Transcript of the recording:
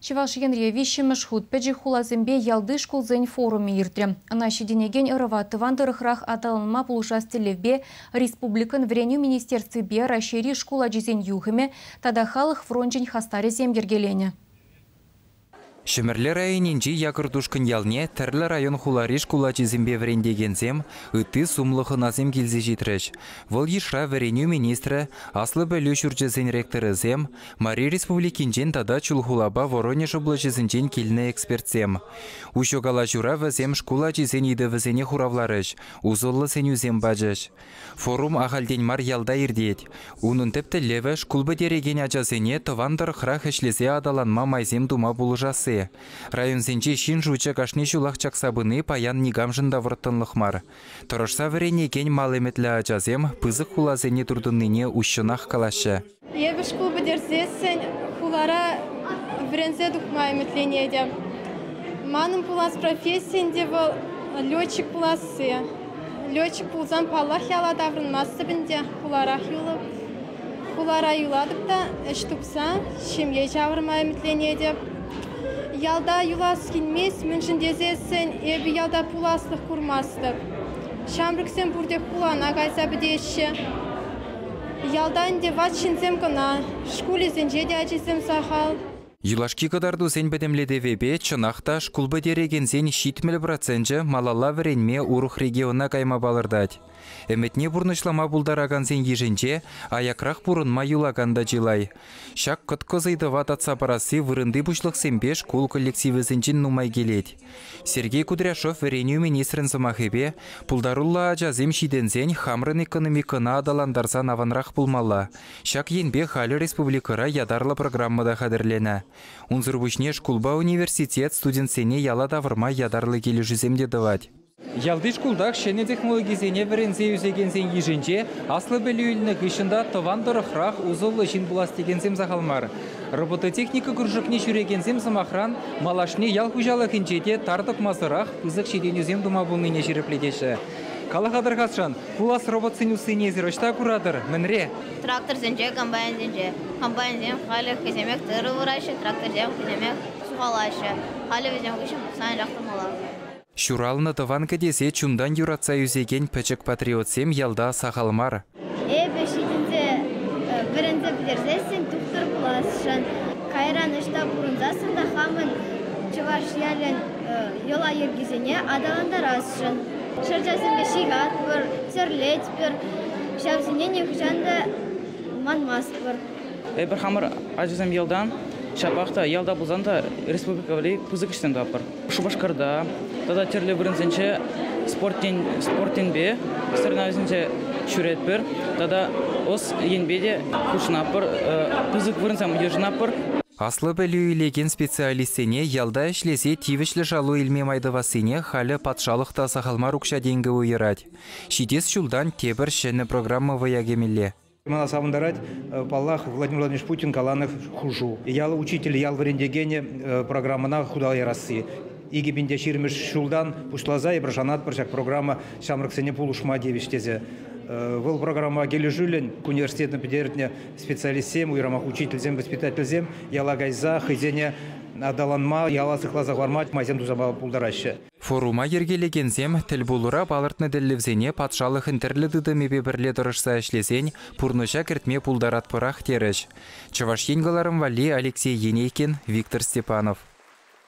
Чӑваш Енре виҫҫӗмӗш хут пӗчӗк хуласемпе ялти шкулсен форумӗ иртрӗ. Ӑна ҫитӗнекен ӑрӑва тӑван тӑрӑхрах аталанма пулӑшас тӗллевпе республикӑн Вӗренӳ министерствипе Раҫҫейри шкул ачисен юхӑмӗ тата Халӑх фрончӗн хастарӗсем йӗркеленӗ. Ҫӗмӗрле районӗнчи Якӑртушкӑнь ялне тӗрлӗ район-хулари шкул ачисемпе вӗрентекенсем, ытти сумлӑ хӑнасем килсе ҫитрӗҫ. Вӑл йышра вӗренӳ министрӗ, аслӑ пӗлӳ ҫурчӗсен ректорӗсем, Мари Республикинчен тата Чулхулапа Воронеж облаҫӗсенчен килнӗ экспертсем. Уҫӑ калаҫура вӗсем шкул ачисен ыйтӑвӗсене хуравларӗҫ, усӑллӑ сӗнӳсем пачӗҫ. Форум ахальтен мар ялта иртет. Унӑн тӗп тӗллевӗ шкул пӗтерекен ачасене тӑван тӑрӑхрах ӗҫлесе аталанма майсем тума пулӑшасси. Районсенче ҫын шучӗ кашни ҫулах чакса пыни паян никамшӑн та вӑрттӑнлӑх мар. Тӑрӑшса вӗренекен мал ӗмӗтлӗ ачасем пысӑк хуласене туртӑннине уҫҫӑнах калаҫҫӗ. Эпӗ шкул пӗтерсессӗн хулара вӗренсе тухма ӗмӗтленетӗп. Манӑн пулас професси ӗнтӗ вӑл летчик пуласси. Летчик пулсан, паллах, яла таврӑнмастӑп ӗнтӗ, хуларах юлӑп. Хулара юлатӑп та ӗҫ тупса ҫемье ҫавӑрма ӗмӗтленетӗп. Ялта юлас килмест, мӗншӗн тесессӗн эпӗ ялта пуласлӑх курмастӑп. Ҫамрӑксем пурте хулана кайса пӗтеҫҫӗ. Ялта ӗнтӗ ват ҫынсем кӑна, шкулӗсенче те ачисем сахал. Юлашки кӑтартусен пӗтӗмлетӗвӗпе чӑнах та шкул пӗтерекенсен 70 проценчӗ малалла вӗренме урӑх региона кайма палӑртать. Ӗмӗтне пурнӑҫлама пултаракансен йышӗнче аякрах пурӑнма юлакан та чылай. Ҫак кӑткӑс ыйтӑва татса парасси вырӑнти пуҫлӑхсемпе шкул коллективӗсенчен нумай килет. Сергей Кудряшов вӗренӳ министрӗн сӑмахӗпе, пултаруллӑ ачасем ҫитӗнсен хамӑрӑн экономикӑна аталантарсан аванрах пулмалла. Ҫак енпе халӗ республикӑра ятарлӑ программа та хатӗрленӗ. Унсӑр пуҫне шкулпа университет студентсене яла тавӑрма ятарлӑ килӗшӳсем те тӑвать. Ялти шкултах ҫӗнӗ технологисене вӗренсе ӳсекенсен йышӗнче аслӑ пӗлӳ илнӗ хыҫҫӑн та тӑван тӑрӑхрах усӑллӑ ҫын пулас текенсем сахал мар. Робототехника кружокне ҫӳрекенсем, сӑмахран, малашне ял хуҫалӑхӗнче те тар тӑкмасӑрах пысӑк ҫитӗнӳсем тума пулнине ҫирӗплетеҫҫӗ. Кала-ха тархасшӑн, пулас роботсен уссине эсир ӑҫта куратӑр, мӗнре? Тракторсенче, комбайнсенче. Комбайнсем халӗ хӑйсемех тырӑ выраҫҫӗ, тракторсем хӑйсемех сухалаҫҫӗ. Халӗ вӗсем хыҫҫӑн пӑхсан анчах тӑмалла. Ҫуралнӑ тӑван кӗтесе чунтан юратса ӳсекен пӗчӗк патриотсем ялта сахал мар. Эпӗ ҫитӗнсе вӗренсе пӗтерсессӗн тухтӑр пуласшӑн. Кайран ӑҫта пурӑнсассӑн та хамӑн чӑваш ялӗн йӑла-йӗркисене аталантарасшӑн. Шӑрҫасемпе ҫыхатпӑр, тӗрлетпӗр. Ҫавсене нихӑҫан та манмастпӑр. Эпир хамӑр ачасем ялтан, ҫапах та ялта пулсан та республика валли пысӑк ӗҫсем тӑватпӑр. Шупашкарта тата тӗрлӗ вырӑнсенче спорт енпе соревнованисенче ҫӳретпӗр тата ӑс енпе те хутшӑнатпӑр, пысӑк вырӑнсем йышӑнатпӑр. Аслӑ пӗлӳ илекен специалистсене ялта ӗҫлесе тивӗҫлӗ шалу илме май тӑвассине халӗ патшалӑх та сахал мар укҫа-тенкӗ уйӑрать. Ҫитес ҫултан тепӗр ҫӗнӗ программа вӑя кӗмелле. Мана савӑнтарать, паллах, Владимир Владимирович Путин каланӑ хушу. Ял учителӗ, ял вӗрентекенӗ программӑна хута ярасси. 2020 ҫултан пуҫласа эпир шанатпӑр ҫак программа ҫамрӑксене пулӑшма тивӗҫ тесе. Вӑл программа килӗшӳллӗн университетӑн пӗтернӗ специалистсем, уйрӑмах учительсем, воспитательсем яла кайса хӑйсене аталанма, яла сыхласа хӑварма майсем туса пама пултараҫҫӗ. Форума йӗркелекенсем тӗлпулура палӑртнӑ тӗллевсене патшалӑхӑн тӗрлӗ тытӑмӗпе пӗрле тӑрӑшса ӗҫлесен пурнӑҫа кӗртме пултаратпӑрах терӗҫ. Чӑваш Ен кӑларӑм валли Алексей Енейкин, Виктор Степанов.